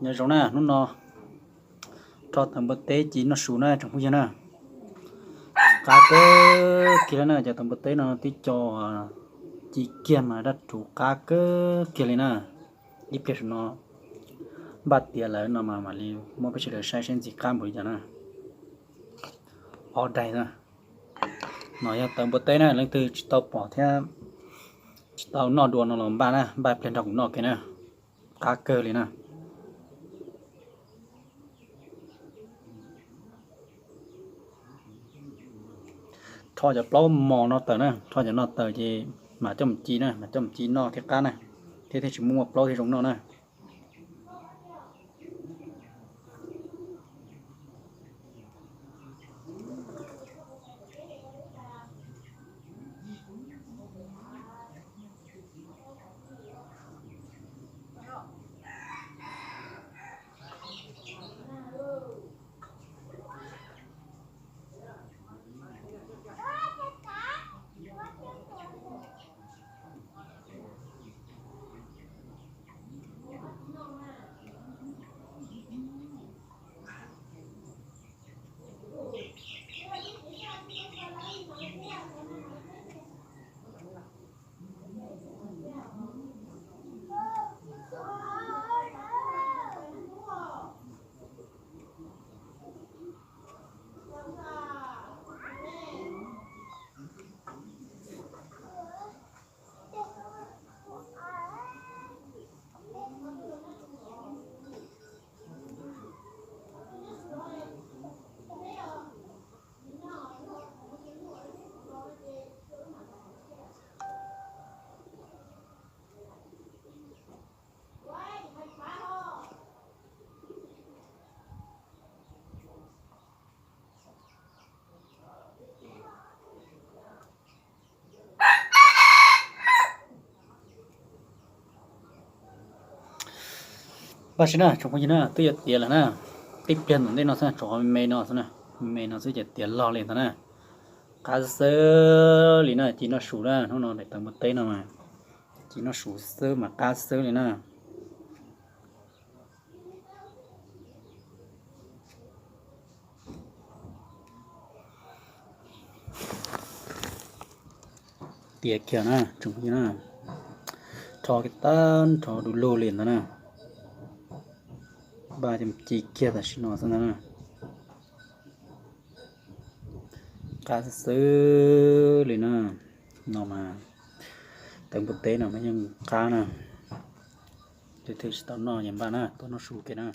Nyob zoo na, hnub no rho tawv npua teb ci noj su na tsoom phooj ywg na. Qab kawg kiag li na, cov tawv npua teb no tib co ci kiag mas dab rhuv qab kawg kiag li na. Ib pliag saum no npaj tiav lawm no mas mam li muab peb sawv daws saib seb ntxim qab npaum li cas na. Ob daig na. No yog tawv npua teb na, leej twg tsis tau pom thiab tsis tau noj dua no los npaj na, npaj pliag nrog kuv noj ke na. Qab kawg li na. Rho cov plaub mos no tawm na, rho cov no tawm ces mam coj mus ci na, mam coj mus ci noj thiaj qab na, thiab thiaj tsis muaj plaub thiab zoo noj na. Npaj siab na tsoom phooj ywg na, twb yuav tiav lawm na. Tib pliag tom ntej no xwb, tshuav me me no xwb na, me me no xwb ces tiav log li ntag na. Qab xwb li na, ci noj su na, hnub no daim tawv npua teb no mas ci noj su xwb mas qab xwb li na. Tiav kiag na tsoom phooj ywg na, rho kiag tag nrho du lug li ntag na. Npaj ci kiag tam sim no xwb ntag na. Qab xwb li na. No mas tawv npua teb no mas yeej qab na. Leej twg tsis tau noj ces npaj na, tuaj noj su ke na.